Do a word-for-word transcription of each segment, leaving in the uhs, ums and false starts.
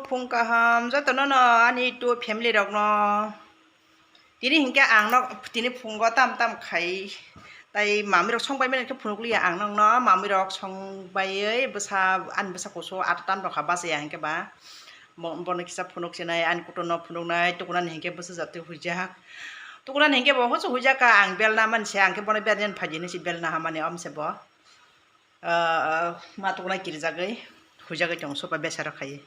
Phung kaham jotono no ani YouTube family rokno. Tini hinkhe ang no tini phungo tam tam khai. Tai mami rok song pai mani khe phunuk liya ang nokno. Mami rok song baiwi bwsa ani bwsa kusu ata tam rok kha bachaya hinkhe ba. Bo-, bono kisa phunuk sinai ani kutung no phunuk nai tukunani hinkhe bwsa jatwi huijak. Tukunani hinkhe bo hoso huijak kha ang belna manse ang khe bono berjani phaidi hinwi se belna hamani omse bo. Ah, ma tukuna kirijagwi, huijagwi tongo sopa besa rok khai.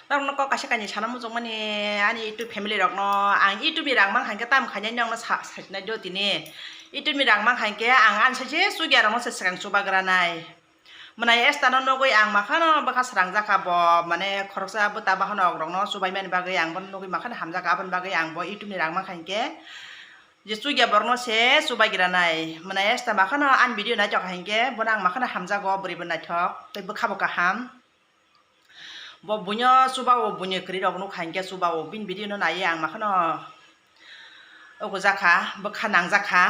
Norokno kok kaisa kainwi sana muchungmani ani YouTube family rokno, ang YouTube ni rang mankha hinkhe tamo khainai nokno sa-, sasinai do tini. YouTube ni rang mankha hinkhe ang ani saise chukya rokno se swkang chubagranai. Mwnai Esther no nugwi ang makhano bwkha srangjak kha bo, mane khoroksa bwta bahanok rokno chubaimani bagwi ang bono nugwi makhano hamjak kha, aboni bagwi ang bo YouTube ni rang mankha hinkhe je chukya borokno se chubaigra nai. Mwnai Esther makhano ani video naithok kha hinkhe bono ang makhano hamjago, bwrwi bo naithok tei bwkha bo kaham. Bo buino chuba-o, buini kwrwi rok nukha hinkhe chuba-o, bini video no naiwi ang makhano ogo jakha, bwkha nangjak kha.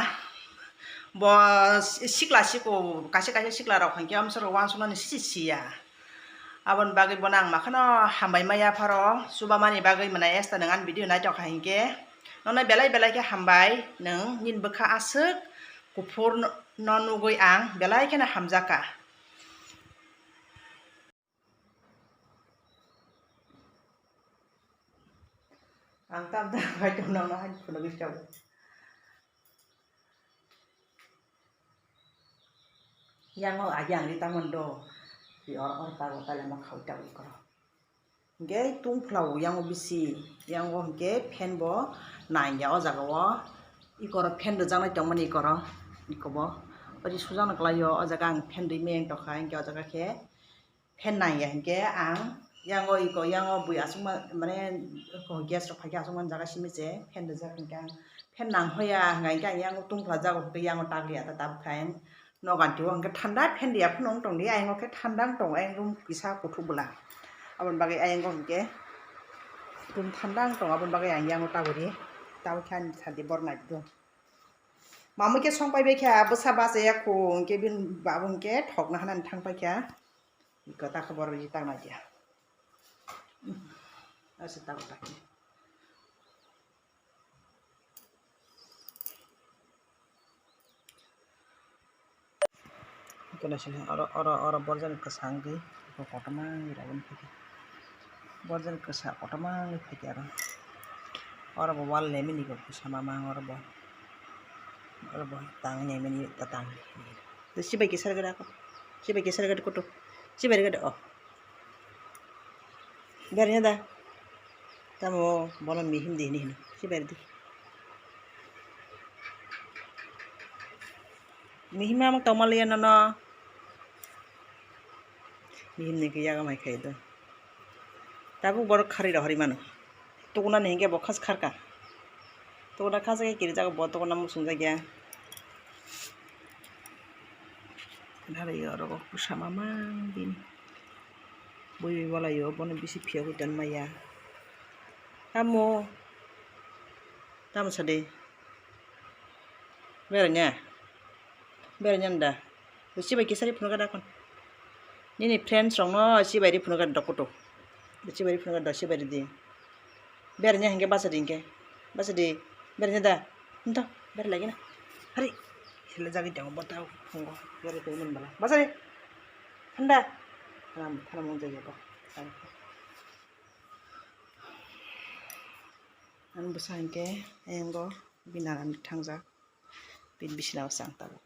Bo sikla siko, kaisa kaisa sikla rok hinkhe amsoro uansuknani sisi siya. Aboni bagwi bono ang makhano hambai maya pharo, chubamani bagwi mwnai Esther nwng ani video naithok kha hinkhe nono belai belai khe hambai, nwng nini bwkha aswk kuphur no, no nugwi ang belai kheno hamjak kha. Ang tam tam khai tong nang hai phunugwi chao. Yang o agi ang ri tangmani do. Ri or or ta go ta lema khao ta wi koro. Hinkhe tung phlao yang o bisi. Yang o hinkhe fan bo nang ya o jaga o. I koro fan rwjaknai tongmani i koro. I kobo. Ori sujak no kwlai o, o jaga ang fan rwi meng tokha hinkhe o jaga khe. Fan nang ya hinkhe ang yang o iko yang o bui aswkma mane gas rok phaikhe aswkmani jaga simi se fan rijak hinkhe ang fan nang hoya hwnka hinkhe ang yang o tungphlajak o hinkhe yang o tak liya ta tabuk khe ang nogan twi o hinkhe thanda fan riya phano wng tong di ayang o khe thanda wng tongo ayang room kisa kuthuk bwla aboni bagwi ayang o hinkhe room thanda wng tongo aboni bagwi ang yang o tabuk ri tabuk khe ani sadi bor nai do mamui khe song pai bai kha bwsa bachaya khu hinkhe bini babo hinkhe thok na hanani thang pai kha. Iko ta khobor ri tang na dia. Asa ta ta. Iko na sini oro oro oro borjani kwsang gwi iko kotorma wi rabun phaikha. Borjani kwsa kotorma wi phaikha oro. Oro bo wal lemini ko sama mang oro bo. Oro bo tang lemini ta tang. Sibai kisar gada ko. Sibai kisar gada koto. Sibai gada oh. Bernya da. Tamo bono mihim di hini hini. Si ber di. Mihim ama tongmaliya nono. Mihim ni ke yaga mai khai do. Tabuk borok khari rohori mano. Tukuna ni hingke bo khas kharka. Tukuna khas ke kiri jaga bo tukuna musung jaga. Nari oro kok pusa mamang din. Bui bui bala yo bono bisi phiya hui dan maya. Tamo. Tamo sade. Beranya. Beranya nda. Sibai kisari phunukha da kon. Nini friends rokno sibai ri phunukha da koto. Sibai ri phunukha da sibai ri di. Beranya hingke basa di hingke. Basa di. Beranya da. Nto. Ber lagi na. Hari. Sila jagi tong bota phungo. Ber ko nun bala. Basa di. Thanda. Thanam thanam mung jaya bo. Ang bwsa hinkhe ayang go bini nanan thangjak, bini bisina o se ang tabuk.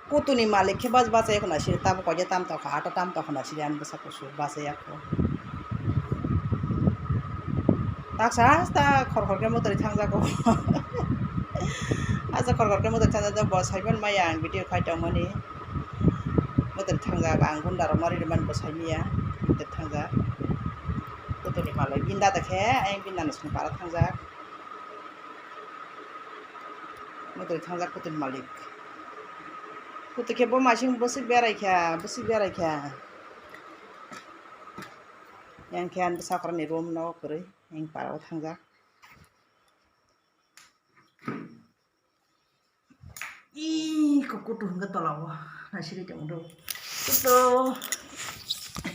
Kutuni malik khe bas bachai khna siri tabuk koide tam tokha, ata tam tokha na siri ani bwsa kusu bachai ya kho. Taksa hasta khor khor khe mwtwrwi thangjak o. Hasta khor khor khe mwtwrwi thangjak bo saiman maya ang video khai tongmani. Mwtwrwi thangjak ang gunda rok no ri rwmani bo saimanya mwtwrwi thangjak. Kutuni malik bini dada khe ayang bini nana song para thangjak. Mwtwrwi thangjak kutuni malik. Kutu khe bo masing bwswk berai kha, bwswk berai kha. Yang khe ani bwsa khoroknwi room no kwrwi yang para o thangjak. Ih, kukutu hwnkhe tola o naisirwi tongdo. Kuto.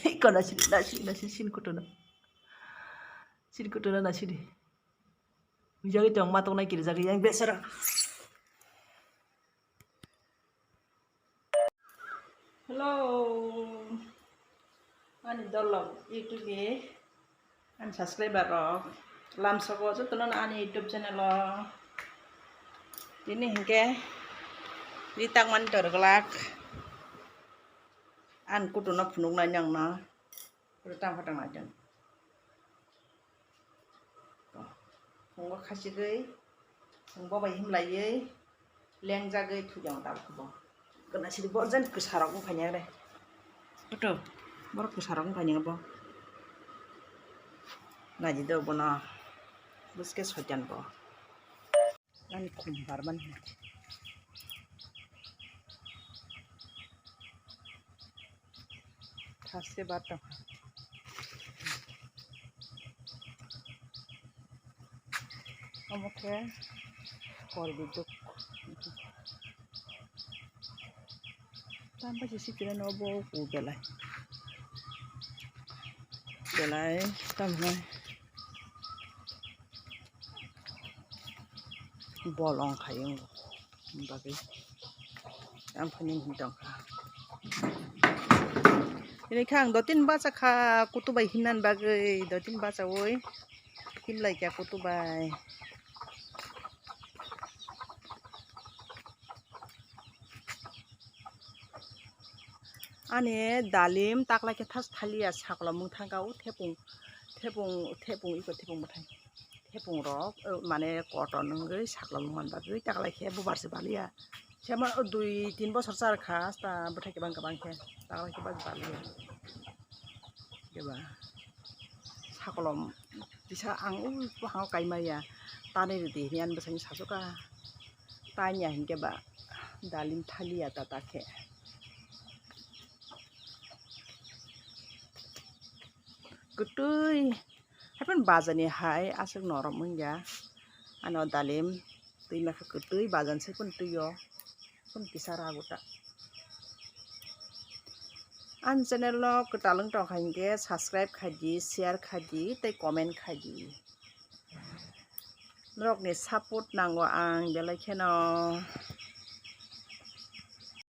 Iko nasidi, nasidi, nasidi, sini kuto na. Sini kuto na, nasidi. Ujagi tong matok nai kiri jagi yang besara. Hello. Ani dolok YouTube ni. Ani subscriber rok lamsogo jotono ani YouTube channel o. Tini hinkhe ri tangmani tor glak. Ani kutuno phunuknai nangno ri tang phatang nai tong. Phungo khachigwi phung bobai himlaiwi. Lengjagwi thujang dal khubo. Gana sidi bo jen kwsarok wngkha ni re. Kuto, borok kwsarok wngkha ni bo. Naidi do bono. Buske soitan bo. Ani khum barman. Thaste bar tongkha. Omo khe hor biduk. Tam bai se sikira no bo ku belai. Belai tam hai. Bolong khai wng bagwi. Ang phani hin tongkha. Ini kha ang dotin bacha kha kutubai hinnan bagwi, dotin bachawi himlai kha kutubai. Ani dalim taklai khe thas thaliya saklo mung thangka o thepung, thepung, thepung iko thepung bwthai. Thepung rok, o, mane kotor wngwi saklo mung man bagwi taklai khe bubar se baliya. Sema o dui tin bosor char kha, ta bwthai kebang kebang khe taklai khe bas baliya. Keba sakolom kisa ang o buhango kaimaya tanwi rwdi hinwi ani bwsani sajuka. Tanya hinkhe ba dalim thaliya ta ta khe. Kwtwi haphano bajani hai aswk norom wngya. Ano dalim twi makha kwtwi bajan se phano twi o phano kisa rago ta. Ani channel no kwtal wng tongkha hinkhe subscribe khaidi, share khaidi tei comment khaidi. Norokni support nango ang belai kheno.